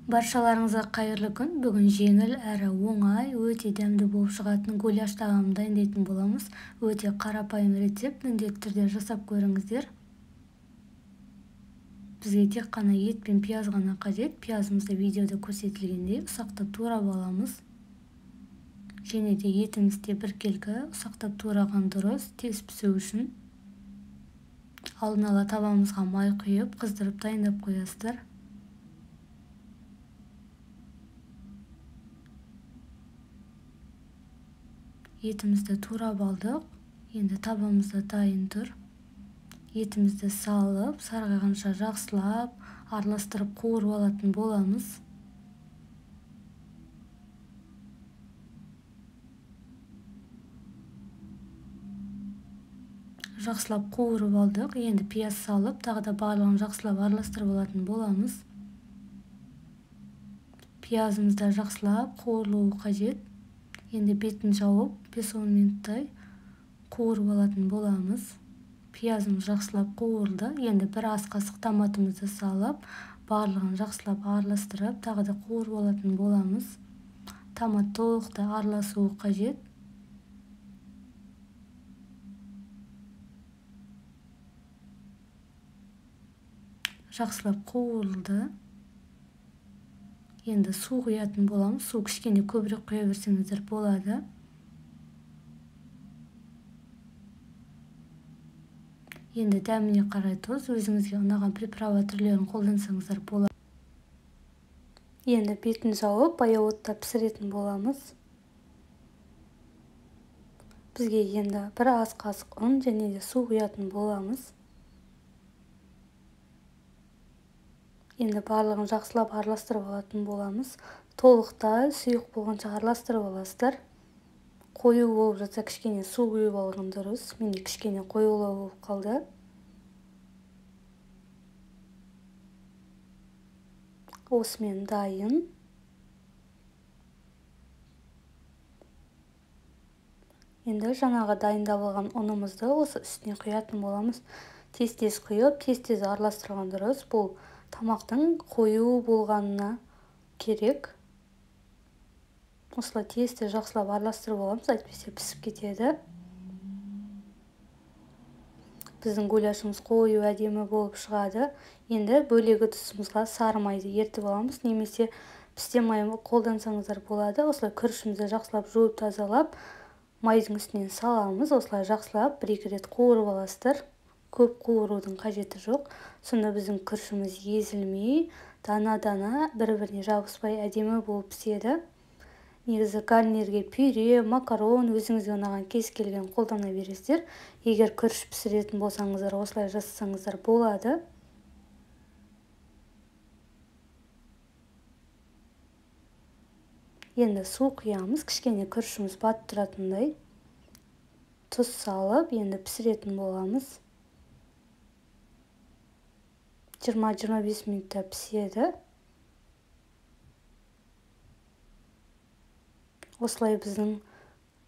Баршаларыңызға қайырлы күн. Бүгін жеңіл әрі оңай, өте дәмді болып шығатын гуляш тағамын дайындайтын боламыз. Өте қарапайым рецепт, міндетті түрде жасап көріңіздер. Бізге тек қана ет пен пияз ғана қажет. Пиязымызды видеода көрсетілгендей ұсақтап турап аламыз. Және де етіміз де біркелкі ұсақтап тураған дұрыс, тез пісу үшін. Алдын ала табамызға май құйып, қыздырып дайындап қоясыздар. Етімізді турап алдық. Енді табамызда дайын тұр. Етімізді салып, сарғайғанша жақсылап араластырып қуырып алатын боламыз. Жақсылап қуырып алдық. Енді пияз салып, тағы да барлығын жақсылап араластырып алатын боламыз. Пиязымыз да жақсылап қуырылуы қажет. Енді бетін жауып 5-10 минуттай қуырып алатын боламыз. Пиязымыз жақсылап қуырылды. Енді бір ас қасық томатымызды салып, барлығын жақсылап араластырып, тағы да қуырып алатын боламыз. Томат толықтай араласуы қажет. Жақсылап қуырылды. Енді су құятын боламыз. Су кішкене көбірек құя берсеңіздер болады. Енді дәміне қарай тұз, өзіңізге ұнаған приправа түрлерін қолдансаңыздар болады. Енді бетін жауып, баяу отта пісіретін боламыз. Бізге енді бір ас қасық ұн және де су құятын боламыз. Енді барлығын жақсылап араластырып алатын боламыз. Толықтай сұйық болғанша араластырып аласыздар. Қою болып жатса кішкене су құйып алған дұрыс. Менде кішкене қоюлау болып қалды. Осымен дайын. Енді жаңағы дайындап алған ұнымызды осы үстіне құятын боламыз. Тез-тез құйып, тез-тез араластырған дұрыс. Бұл тамақтың қою болғанына керек. Осылай тез-тез жақсылап араластырып аламыз, әйтпесе пісіп кетеді. Біздің гуляшымыз қою әдемі болып шығады. Енді бөлек ыдысымызға сары майды ертіп аламыз, немесе пісте майын қолдансаңыздар болады. Осылай күрішімізді жақсылап жуып тазалап, майдың үстінен саламыз. Осылай жақсылап бір-екі рет қуырып аласыздар. Көп қуырудың қажеті жоқ. Сонда біздің күрішіміз езілмей, дана-дана бір-біріне жабыспай әдемі болып піседі. Негізі гарнирге пюре, макарон, өзіңізге ұнаған кез келген қолдана бересіздер. Егер күріш пісіретін болсаңыздар, осылай жасасаңыздар болады. Енді су құямыз, кішкене күрішіміз батып тұратындай. Тұз салып, енді пісіретін боламыз. 20-25 минутта піседі. Осылай біздің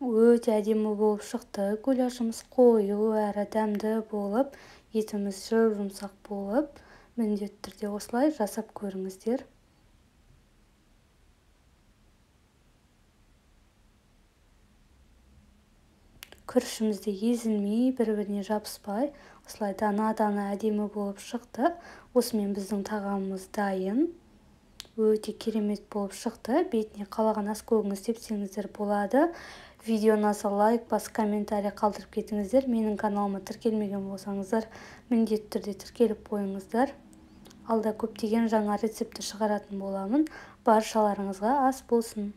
өте әдемі болып шықты. Гуляшымыз қою әрі дәмді болып, етіміз жұп-жұмсақ болып, міндетті түрде осылай жасап көріңіздер. Күрішіміз де езілмей, бір-біріне жабыспай, осылай дана-дана әдемі болып шықты. Осымен біздің тағамымыз дайын. Өте керемет болып шықты. Бетіне қалаған ас көғіңіз сепсеңіздер болады. Видео ұнаса лайк басып, комментарий қалдырып кетіңіздер. Менің каналыма тіркелмеген болсаңыздар, міндетті түрде тіркеліп қойыңыздар. Алда көптеген жаңа рецепті шығаратын боламын. Баршаларыңызға ас болсын.